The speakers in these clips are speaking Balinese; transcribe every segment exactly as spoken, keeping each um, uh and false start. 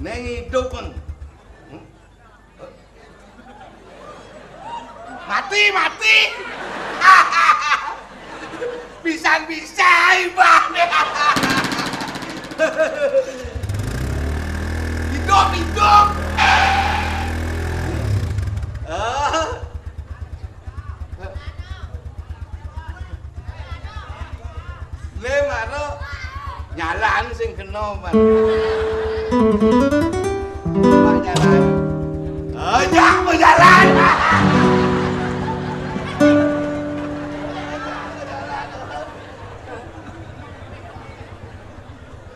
Neng idup, Bang. Hmm? Mati, mati. Pisan-pisan, Bang. Idup, idup. Ah. Lé maro nyalan sing kena, Bang. Mak nyalan. Ojak mau jalan.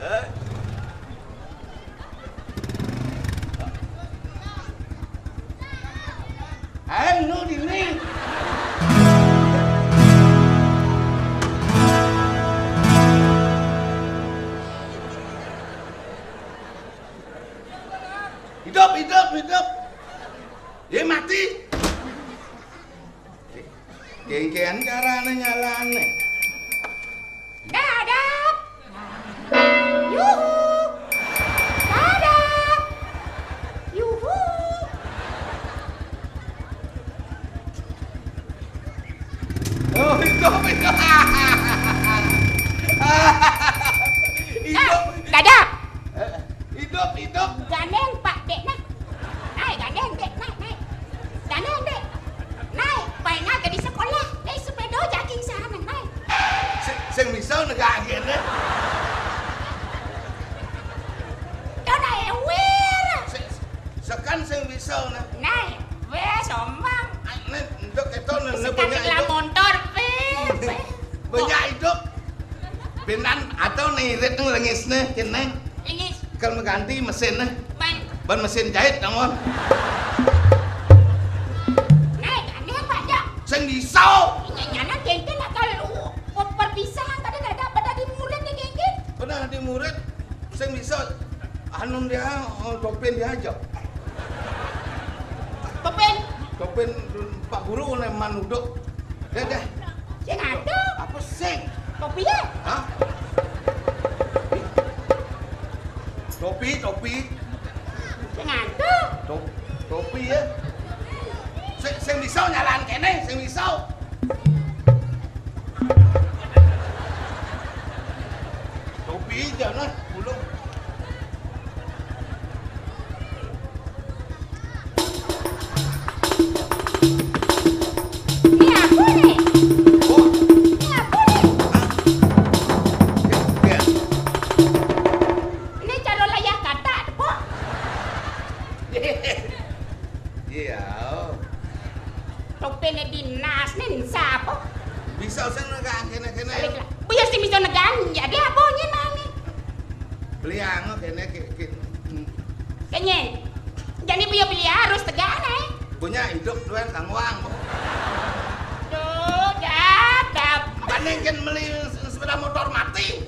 Eh? Anu dini. Hidup, hidup, hidup. Dia mati. Kéngkén carané nyalané. Dadap. Yuhu. Dadap. Yuhu. Oh, hidup, hidup. Hidup. Dadap. Eh, hidup, hidup. Gandéng, Pak, Dék, nah. Nai, gandéng, Dék, nai, nai. Gandéng, Dék. Nai, pai nai ka di sekolah. Nai sepeda jogging sana, nai. Sing, sing bisa negak kéné. Dah, nai, wir. Sing, sekan sing bisa, nah. Nai, wis, omong. Ai, né, nduk kéto, né, né, sekan banyak sekolah itu. Motor, wis, wis. Banyak hidup. Pinan atau nirit nang lengisné, kéné. Lengis. Kal mengganti mesin, eh. Ban. Ban mesin jahit, namun. Naik, aneh apa aja? Sing bisa. Ini nyana kéngkén akal lu. Per-, perpisahan kada, kada, pada di murid nih, kéngkén. Pernah di murid, sing bisa. Anu dia, oh, topin dia aja. Topin. Topin Pak Guru oleh manuduk. Dah, dah. Sing ada. Apa sing? Topi ya? Hah? Topi, topi. Sing ada. To-, topi ya. Sing, sing bisa nyalan kéné, sing bisa. Topi aja nah, ulung. Ini apa nih? Oh. Ini apa nih? Hah? Ya, ya. Ini cara layah kata, tepuk. Iya. Topiné dinas nih, sapa? Bisa sing negak kéné-kéné. Balik lah. Buya sing bisa negak, ya dia apa nyén mani? Beli anu kéné, ké-, ké-, hmm. Kayaknya. Jadi buya beli harus tegak, eh. Punya hidup doang, tangguang. Duh, dap, dap. Bandingkan beli sepeda motor mati.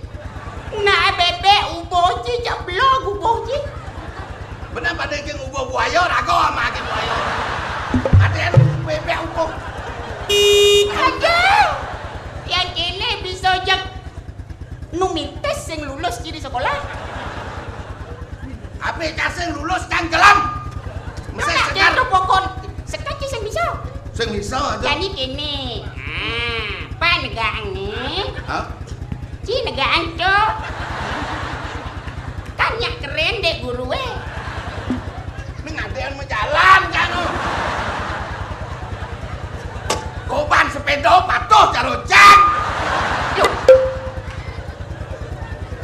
Nah, bebek uboh ci, jeblok uboh ci. Bener pada geng uboh buaya, raga ama geng buaya. Ada yang bebek uboh. Aduh. Yang kéné bisa jak nu mitis sing lulus ci di sekolah. Apa cah sing lulus cangkelam? Mesti nah, sekar. Itu pokon sekar ci sing bisa. Sing bisa aja. Jadi kéné. Nah, apa negaan nih? Hah? Ci negaan, Cuk. Kan nyak keren, Dék Guru, eh. Ning ngantian mau jalan, kan, oh. Goban sepeda patuh karo jang. Loh.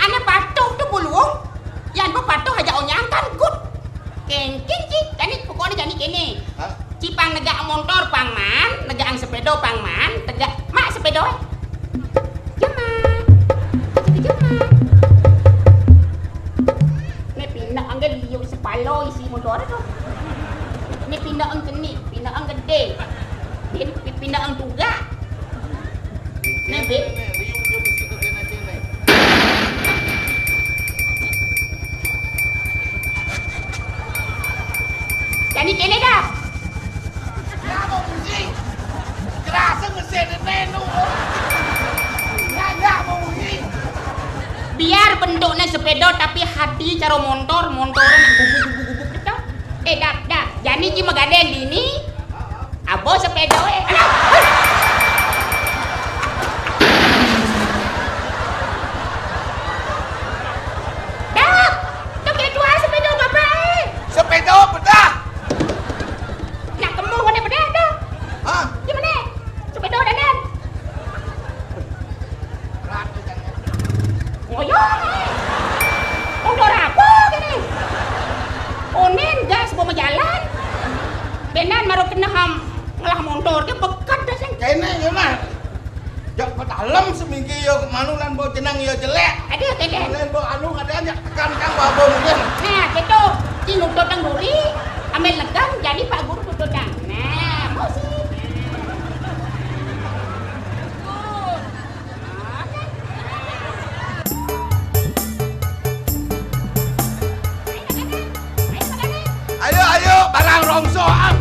Ané patuh tuh buluung. Yan bu patuh aja onyang kan, kut. Kéngkén, Ci. Jani pokokné jani kéné. Hah? Ci pang negak montor pang man, negak sepeda pang man, tegak mak sepeda. Jemat. Satu jemat. Né pinda angge liu sepalo isi montor to. Né pinda ang cenik, pinda ang gedé. Né pi-, pinda ang tugak. Né, Bib. Jani kéné dah. Nggak mau bunyi. Kerasa mesin nenu. Nggak, nggak mau bunyi. Biar bentukné sepéda tapi hati cara montor, montoré nak gubuk-gubuk-gubuk kéto. Eh, Dap, Dap, jani ki magadéng dini, abo sepéda, eh. Dap, to kéto ah sepéda bapak, eh. Sepéda bedah. Nak kemu ngene bedah to. Hah? Gimana? Sepéda dandan. Oh iya. Montor apa gini? Onen gas bawa jalan. Benan maro kena ham ngelah montor ke bekat dah sing. Kene ya mah. Jak pedalem seminggu ya manu lan bawa jenang ya jelek. Aduh, kene. Lan bawa anu kadang jak tekan kang bawa mungkin. Nah, gitu. Cing udah tang duri, ambil legang jadi Pak Guru tuh tang. Nah, musik. Ayo, ayo, barang rongsoan.